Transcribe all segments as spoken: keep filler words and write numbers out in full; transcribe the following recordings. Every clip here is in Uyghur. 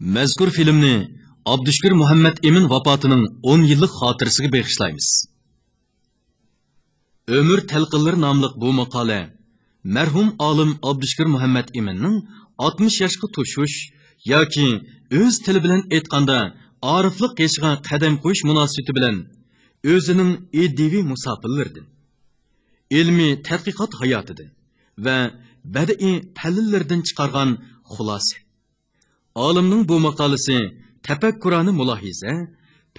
مەزكۇر فىلىمنى ئابدۇشۈكۈر مۇھەممەت ئىمىن ۋاپاتىنىڭ ئون يىللىق خاتىرىسىگە بېغىشلايمىز. ئۆمۈر تەلقىنلىرى ناملىق بۇ ماقالە مەرھۇم ئالىم ئابدۇشۈكۈر مۇھەممەت ئىمىننىڭ ئاتمىش ياشقا توشۇش ياكى ئۆز تىلى بىلەن ئېيتقاندا ئارىفلىق يېشىغا قەدەم قويۇش مۇناسىۋىتى بىلەن ئۆزىنىڭ ئىدىيىۋى مۇساپىلىرىدىن، ئىلمىي تەتقىقات ھاياتىدىن ۋە بەدىئىي پەللىلىرىدىن چىقارغان خۇلاسە. ئالىمنىڭ بۇ ماقالىسى تەپەككۇرانە مۇلاھىزە،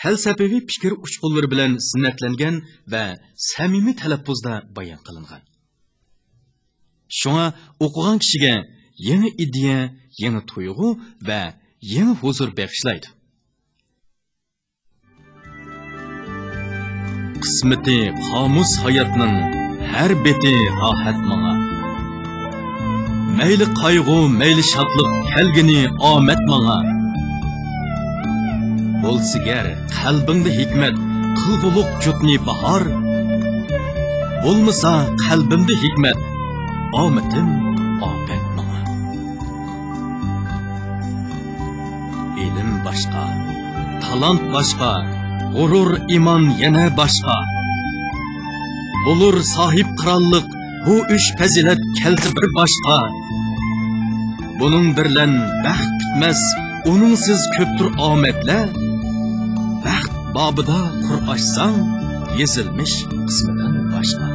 پەلسەپىۋى پىكىر ئۇچقۇنلىرى بىلەن زىننەتلەنگەن ۋە سەمىمىي تەلەپپۇزدا بايان قىلىنغان. شۇڭا ئوقۇغان كىشىگە يېڭى ئىدىيە، يېڭى تۇيغۇ ۋە يېڭى ھۇزۇر بېغىشلايدۇ. قىسمىتى قامۇس ھاياتنىڭ، ھەر بېتى راھەت ماڭا. مەيلى قايغۇ، مەيلى شادلىق، كەلگىنى ئامەت ماڭا. بولسا گەر قەلبىڭدە ھېكمەت، قىلغۇلۇق جۇتنى باھار. بولمىسا قەلبىمدە ھېكمەت، ئامىتىم ئاپەت ماڭا. ئىلىم باشقا، تالانت باشقا، غۇرۇر، ئىمان يەنە باشقا. بولۇر ساھىب قىرانلىق، بۇ ئۈچ پەزىلەت كەلسە بىر باشقا. بۇنىڭ بىرلەن بەخت پۈتمەس، ئۇنىڭسىز كۆپتۇر ئامەتلەر. بەخت بابىدا قۇر ئاچساڭ، يېزىلمىش قىسمىتىڭ باشقا.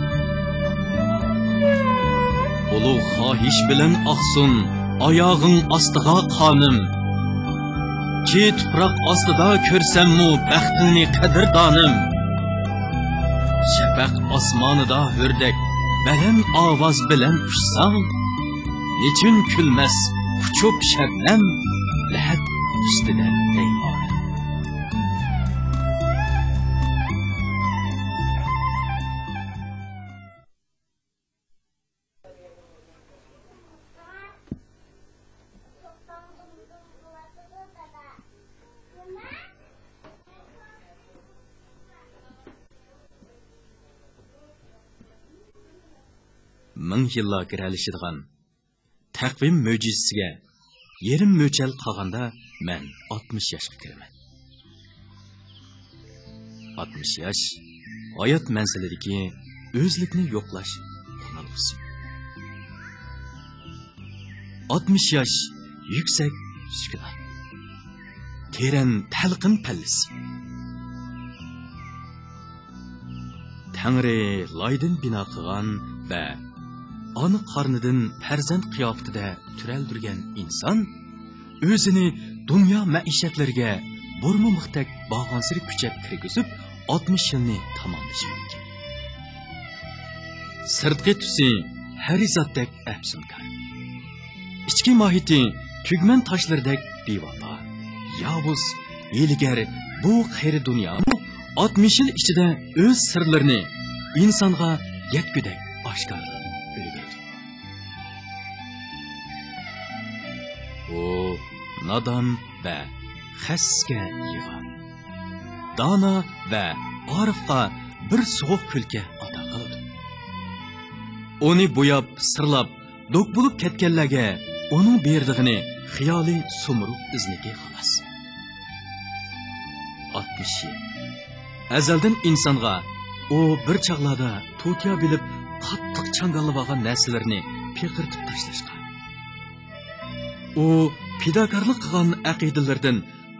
ئۇلۇغ خاھىش بىلەن ئاقسۇن ئاياغىڭ ئاستىغا قانىم. جى تۇپراق ئاستىدا كۆرسەممۇ بەختىڭنى قەدىردانىم. شەپەق ئاسمانىدا ھۆردەك بەلەن ئاۋاز بىلەن ئۇچساڭ، نېچۈن كۈلمەس ئۇچۇپ شەبنەم لەھەت ئۈستىدە ئەي ئالەم. مىڭ يىللار گىرەلىشىدىغان تەقۋىم مۆجىزىسىگە يېرىم مۆچەل قالغاندا مەن ئاتمىش ياشقا كىرىمەن. ئاتمىش ياش، ھايات مەنزىلىدىكى ئۆزلۈكنى يوقلاش قورالغۇسى. ئاتمىش ياش، يۈكسەك سۈكۈنات، تېرەن تەلقىن پەللىسى. تەڭرى لايدىن بىنا قىلغان ۋە ئانا قارنىدىن پەرزەنت قىياپىتىدە تۈرەلدۈرگەن ئىنسان ئۆزىنى دۇنيا مەئىشەتلىرىگە بۇرمىمىقتەك بارغانسېرى كۈچەپ كىرگۈزۈپ، ئاتمىش يىلنى تاماملىشى مۇمكىن. سىرتقى تۈسى ھەرىزاتتەك ئەپسۇنكار، ئىچكى ماھىيىتى تۈگمەن تاشلىرىدەك بىۋاپا، ياۋۇز، ھىيلىگەر بۇ قېرى دۇنيامۇ ئاتمىش يىل ئىچىدە ئۆز سىرلىرىنى ئىنسانغا يەتكۈدەك ئاشكارىلاپ ئۈلگۈردى. ئۇ نادان ۋە خەسىسكە يىغا، دانا ۋە ئارىفقا بىر سوغۇق كۈلكە ئاتا قىلىدۇ. ئۇنى بوياپ، سىرلاپ، دوك بولۇپ كەتكەنلەرگە ئۇنىڭ بېرىدىغىنى خىيالىي سۇمۇرۇغ ئىزنىكى خالاس. ئاتمىش يىل. ئەزەلدىن ئىنسانغا ئۇ بىر چاغلاردا توتىيا بىلىپ قاتتىق چاڭگاللىۋالغان نەرسىلىرىنى پىقىرتىپ تاشلاشقا، ئۇ پىداكارلىق قىلغان ئەقىدىلىرىدىن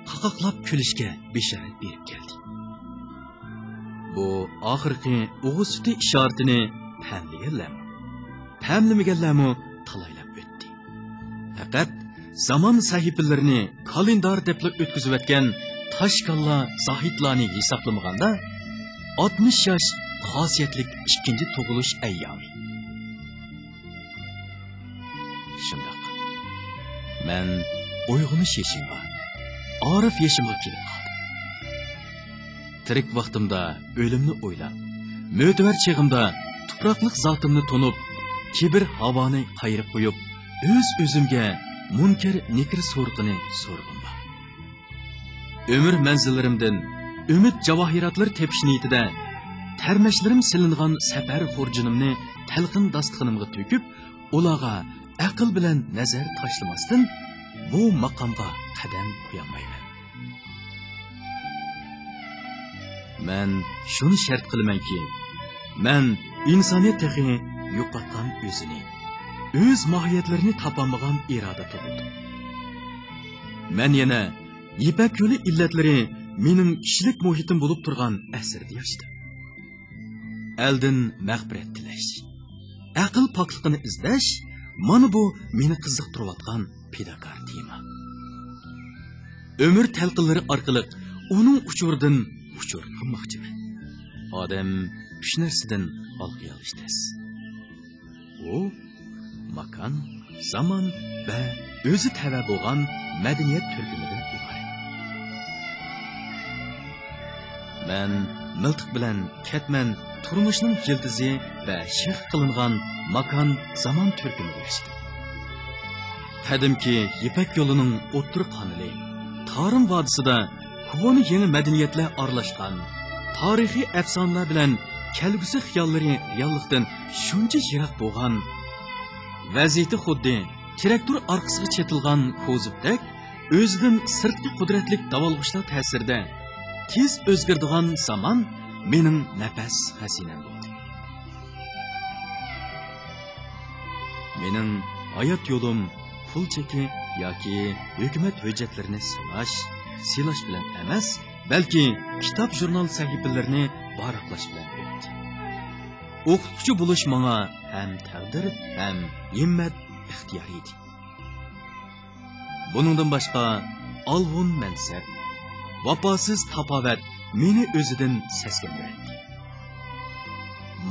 قاقاقلاپ كۈلۈشكە بېشارەت بېرىپ كەلدى. بۇ ئاخىرقى ئۇغۇ سۈتى ئىشارىتىنى پەملىگەنلەرمۇ، پەملىمىگەنلەرمۇ تالايلاپ ئۆتتى. پەقەت زامان سەھىپىلىرىنى كالېندار دەپلا ئۆتكۈزۈۋەتكەن تاشكاللا زاھىتلارنى ھېسابلىمىغاندا، ئاتمىش ياش خاسىيەتلىك ئىككىنچى تۇغۇلۇش ئەييامى. شۇنداق. مەن ئويغىنىش يېشىمغا، ئارىف يېشىمغا كېلىپ قالدىم. تىرىك ۋاقتىمدا ئۆلۈمنى ئويلاپ، مۆتىۋەر چېغىمدا تۇپراقلىق زاتىمنى تونۇپ، كىبىر ھاۋانى قايرىپ قويۇپ، ئۆز-ئۆزۈمگە مۇنكىر-نېكىر سورىقىنى سورىغۇم بار. ئۆمۈر مەنزىللىرىمدىن ئۈمىد جاۋاھىراتلىرى تېپىش نىيىتىدە تەرمەچلىرىم سېلىنغان سەپەر خۇرجۇنۇمنى تەلقىن داستىخىنىمغا تۆكۈپ، ئۇلارغا ئەقىل بىلەن نەزەر تاشلىماستىن، بۇ ماقامغا قەدەم قويالمايمەن. مەن شۇنى شەرت قىلىمەنكى، مەن ئىنسانىيەت تېخى يوقاتقان ئۆزىنى، ئۆز ماھىيەتلىرىنى تاپالمىغان ئىرادە تۇغۇلدۇم. مەن يەنە يىپەك يولى ئىللەتلىرى مېنىڭ كىشىلىك مۇھىتىم بولۇپ تۇرغان ئەسىردە ياشىدىم. ئەلدىن مەغپىرەت تىلەش، ئەقىل پاكلىقىنى ئىزدەش، مانا بۇ مېنى قىزىقتۇرۇۋاتقان پىداكار تېما. ئۆمۈر تەلقىنلىرى ئارقىلىق ئۇنىڭ ئۇچۇرىدىن ئۇچۇر قىلماقچىمەن. ئادەم ئۈچ نەرسىدىن ھالقىيالىشى تەس. ئۇ ماكان، زامان ۋە ئۆزى تەۋە بولغان مەدەنىيەت تۈركۈمىدىن ئىبارەت. مەن مىلتىق بىلەن كەتمەن تۇرمۇشنىڭ يىلتىزى ۋە شېخى قىلىنغان ماكان، زامان تۈركۈمىگە ئېرىشتىم. قەدىمكى يىپەك يولىنىڭ ئوتتۇرا قانىلى، تارىم ۋادىسىدا كونا يېڭى مەدەنىيەتلەر ئارىلاشقان، تارىخىي ئەپسانىلەر بىلەن كەلگۈسى خىياللىرى رېئاللىقتىن شۇنچە يىراق بولغان، ۋەزىيىتى خۇددى تىراكتور ئارقىسىغا چېتىلغان كوزۇپتەك، ئۆزىدىن سىرتقى قۇدرەتلىك داۋالغۇشلار تەسىرىدە تېز ئۆزگىرىدىغان زامان مېنىڭ نەپەس خەزىنەم بولدى. مېنىڭ ھايات يولۇم پۇل چېكى ياكى ھۆكۈمەت ھۆججەتلىرىنى ساناش، سىلاش بىلەن ئەمەس، بەلكى كىتاب، ژۇرنال سەھىپىلىرىنى ۋاراقلاش بىلەن ئۆتتى. ئوقۇتقۇچى بولۇش ماڭا ھەم تەقدىر، ھەم ھىممەت ئىختىيارى ئىدى. بۇنىڭدىن باشقا، ئالۋۇن مەنسەپ، ۋاپاسىز تاپاۋەت مېنى ئۆزىدىن سەسكەندۈرەتتى.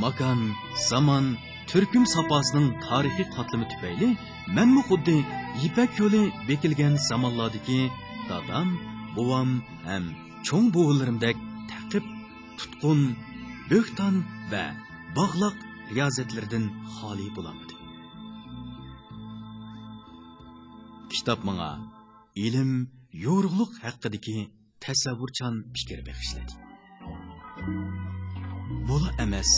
ماكان، زامان، تۈركۈم ساپاسىنىڭ تارىخىي قاتلىمى تۈپەيلى مەنمۇ خۇددى يىپەك يولى بېكىلگەن زامانلاردىكى دادام، بوۋام ھەم چوڭ بوۋىلىرىمدەك تەقىپ، تۇتقۇن، بۆھتان ۋە باغلاق رىيازەتلىرىدىن خالىي بولالمىدىم. كىتاب ماڭا ئىلىم، يورۇقلۇق ھەققىدىكى تەسەۋۋۇرچان پىكىر بېغىشلىدى. بۇلا ئەمەس،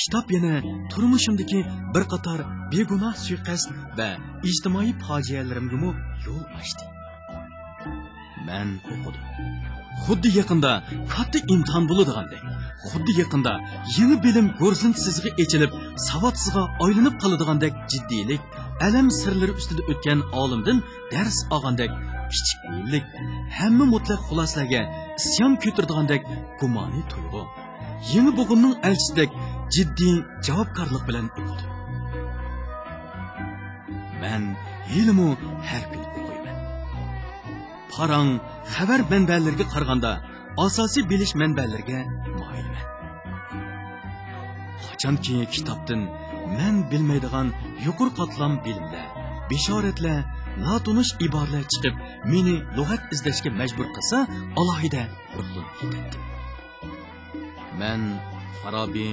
كىتاب يەنە تۇرمۇشۇمدىكى بىر قاتار بىگۇناھ سۇيىقەست ۋە ئىجتىمائىي پاجىئەلىرىمگىمۇ يول ئاچتى. مەن ئوقۇدۇم. خۇددى يېقىندا كاتتا ئىمتىھان بولىدىغاندەك، خۇددى يېقىندا يېڭى بىلىم گورزۇن سىزىقى ئېچىلىپ، ساۋاتسىزغا ئايلىنىپ قالىدىغاندەك جىددىيلىك، ئەلەم سىرلىرى ئۈستىدە ئۆتكەن ئالىمدىن دەرس ئالغاندەك كىچىك كۆڭۈللۈك، ھەممە مۇتلەق خۇلاسىلەرگە ئىسيان كۆتۈرىدىغاندەك گۇمانىي تۇيغۇ، يېڭى بوغۇمنىڭ ئەلچىسىدەك جىددىي جاۋابكارلىق بىلەن ئوقۇدۇم. مەن ھېلىمۇ ھەر كۈنى ئوقۇيمەن. پاراڭ، خەۋەر مەنبەلىرىگە قارىغاندا، ئاساسىي بىلىش مەنبەلىرىگە مايىلمەن. قاچانكى كىتابتىن مەن بىلمەيدىغان يۇقىرى قاتلام بىلىملەر، بېشارەتلەر، ناتونۇش ئىبارىلەر چىقىپ، مېنى لۇغەت ئىزدەشكە مەجبۇر قىلسا، ئالاھىدە روھلىنىپ كېتەتتىم. مەن فارابى،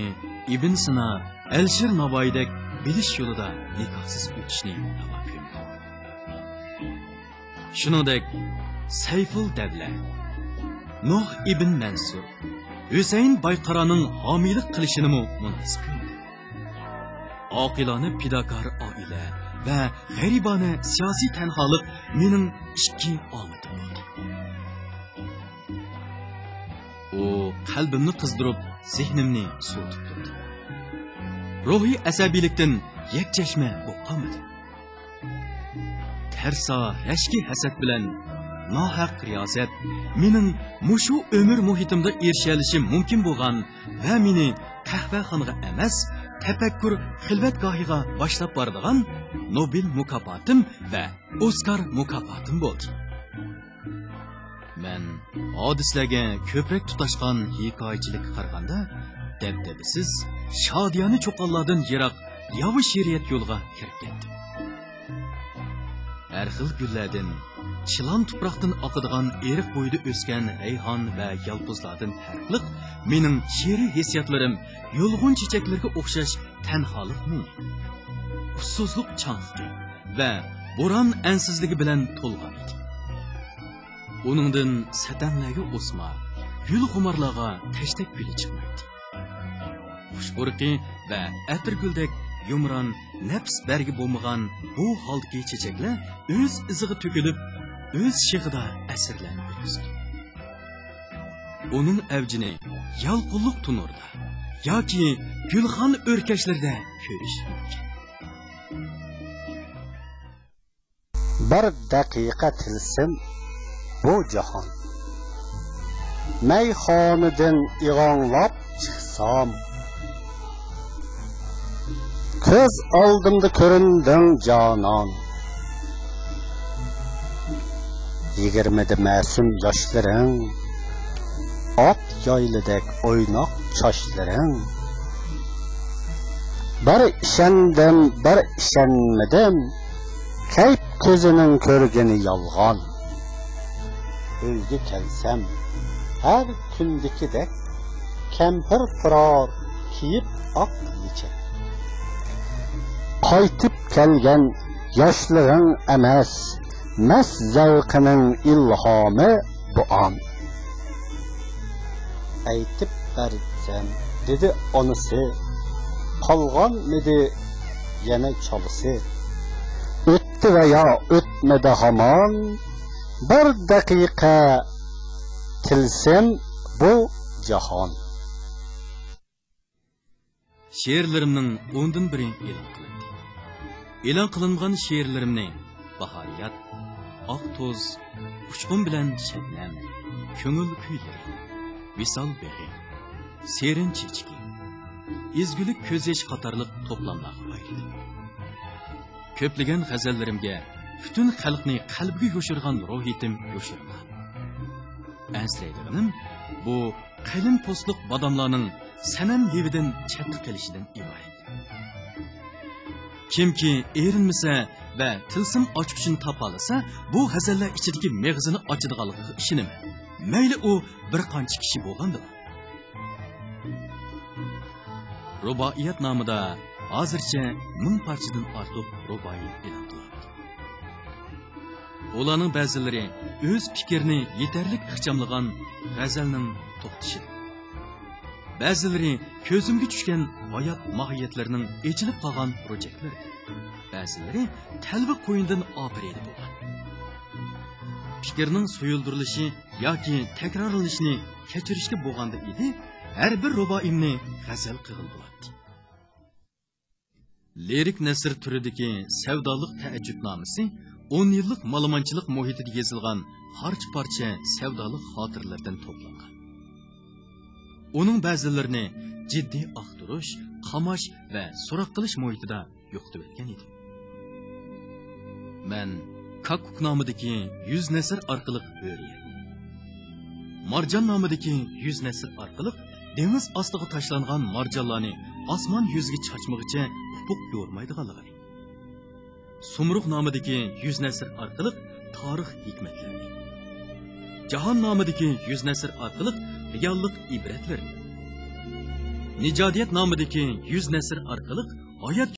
ئىبن سىنا، ئەلىشىر ناۋايىدەك بىلىش يولىدا نىكاھسىز ئۆتۈشنى راۋا كۆرمىدىم. شۇنىڭدەك سەيفۇل دەۋلە، نۇھ ئىبن مەنسۇر، ھۈسەيىن بايقارانىڭ ھامىيلىق قىلىشىنىمۇ مۇناسىپ كۆردۈم. ئاقىلانە پىداكار ئائىلە ۋە غەرىبانە سىياسىي تەنھالىق مېنىڭ ئىككى ئامىتىم بولدى. ئۇ قەلبىمنى قىزدۇرۇپ، زېھنىمنى سوۋۇتۇپ تۇردى. روھىي ئەسەبىيلىكتىن يەكچەشمە بولۇپ قالمىدىم. تەرسا، رەشكى ھەسەت بىلەن ناھەق رىيازەت مېنىڭ مۇشۇ ئۆمۈر مۇھىتىمدا ئېرىشەلىشىم مۇمكىن بولغان ۋە مېنى قەھۋەخانىغا ئەمەس، تەپەككۇر خىلۋەتگاھىغا باشلاپ بارىدىغان نوبېل مۇكاپاتىم ۋە ئوسكار مۇكاپاتىم بولدى. مەن ھادىسىلەرگە كۆپرەك تۇتاشقان ھېكايىچىلىككە قارىغاندا، دەبدەبىسىز، شادىيانە چوققانلاردىن يىراق ياۋا شېئىرىيەت يولىغا كىرىپ كەتتىم. ھەر خىل گۈللەردىن، چىلان تۇپراقتىن ئاقىدىغان ئېرىق بويىدا ئۆسكەن رەيھان ۋە يالپۇزلاردىن پەرقلىق، مېنىڭ شېئىرىي ھېسسىياتلىرىم يۇلغۇن چېچەكلىرىگە ئوخشاش تەنھالىق مۇڭ، ئۇسسۇزلۇق چاڭلىقى ۋە بوران ئەنسىزلىكى بىلەن تولغان ئىدى. ئۇنىڭدىن سەتەڭلەرگە ئوسما، گۈلخۇمارلارغا تەشتەك گۈلى چىقمايتتى. خۇش پۇرىقى ۋە ئەتىرگۈلدەك يۇمران، نەپىس بەرگى بولمىغان بۇ ھالدىكى چېچەكلەر ئۆز ئىزىغا تۆكۈلۈپ، ئۆز شېخىدا ئەسىرلەرنى ئۆتكۈزىدۇ. ئۇنىڭ ئەۋجىنى يالقۇنلۇق تونۇردا ياكى گۈلخان ئۆركەشلىرىدە كۆرۈش مۇمكىن. بىر دەقىقە تىلسىم بۇ جاھان. مەيخانىدىن ئىغاڭلاپ چىقسام، كۆز ئالدىمدا كۆرۈندۈڭ جانان. يىگىرمىدە مەسۇم ياشلىرىڭ، ئات يايلىدەك ئويناق چاچلىرىڭ. بىر ئىشەندىم، بىر ئىشەنمىدىم، كەيپ كۆزىنىڭ كۆرگىنى يالغان. ئۆيگە كەلسەم، ھەر كۈندىكىدەك كەمپىر پۇرار كىيىپ ئاق يېچەك. قايتىپ كەلگەن ياشلىرىڭ ئەمەس، مەست زەۋقىنىڭ ئىلھامى بۇ ئان. ئېيتىپ بەرسەم، دېدى ئانىسى، قالغانمىدى يەنە چالىسى. ئۆتتى ۋە يا ئۆتمىدى ھامان، بىر دەقىقە تىلسىم بۇ جاھان. شېئىرلىرىمنىڭ ئوندىن بىرى ئېلان قىلىندى. ئېلان قىلىنغان شېئىرلىرىمنى باھارىيات، ئاق توز، ئۇچقۇن بىلەن شەبنەم، كۆڭۈل كۈيلىرى، ۋىسال بېغى، سېرىن چېچىكى، ئېزگۈلۈك كۆز يېشى قاتارلىق توپلاملارغا ئايرىدىم. كۆپلىگەن غەزەللىرىمگە پۈتۈن خەلقنى قەلبىگە يوشۇرغان روھىيىتىم يوشۇرۇنغان. ئەنسىرەيدىغىنىم، بۇ قېلىن پوستلۇق باداملارنىڭ سەنەم لېۋىدىن چەتتە قېلىشىدىن ئىبارەت. كىمكى ئېرىنمىسە ۋە تىلسىم ئاچقۇچىنى تاپالىسا، بۇ غەزەللەر ئىچىدىكى مېغىزىنى ئاچىدىغانلىقىغا ئىشىنىمەن، مەيلى ئۇ بىر قانچە كىشى بولغاندىمۇ. رۇبائىيەت نامىدا ھازىرچە مىڭ پارچىدىن ئارتۇق رۇبائىي ئېلان قىلىنىپتۇ. ئۇلارنىڭ بەزىلىرى ئۆز پىكرىنى يېتەرلىك ئىخچاملىغان غەزەلنىڭ توختىشىدىن، بەزىلىرى كۆزۈمگە چۈشكەن ھايات ماھىيەتلىرىنىڭ ئېچىلىپ قالغان روچەكلىرىدىن، بەزىلىرى تەلۋە قوينىدىن ئاپىرىدە بولغان. پىكىرنىڭ سۇيۇلدۇرۇلۇشى ياكى تەكرارلىنىشىنى كەچۈرۈشكە بولغاندا ئىدى، ھەر بىر رۇبائىيىمنى غەزەل قىلغىلى بولاتتى. لىرىك نەسر تۈرىدىكى سەۋدالىق تەئەججۈپنامىسى ئون يىللىق مالىمانچىلىق مۇھىتىدا يېزىلغان پارچە-پارچە سەۋدالىق خاتىرىلىرىدىن توپلانغان. ئۇنىڭ بەزىلىرىنى جىددىي ئاختۇرۇش، قاماش ۋە سوراق قىلىش مۇھىتىدا يوقىتىۋەتكەن ئىدىم. مەن كاككۇك نامىدىكى يۈز نەسر ئارقىلىق بۆرىيە، مارجان نامىدىكى يۈز نەسر ئارقىلىق دېڭىز ئاستىغا تاشلانغان مارجانلارنى ئاسمان يۈزىگە چاچمىغىچە ئۇپۇق يورمايدىغانلىقىنى، سۇمرۇغ نامىدىكى يۈز نەسر ئارقىلىق تارىخ ھېكمەتلىرىنى، جاھان نامىدىكى يۈز نەسر ئارقىلىق رېئاللىق ئىبرەتلىرىنى، نىجادىيەت نامىدىكى يۈز نەسر ئارقىلىق ھايات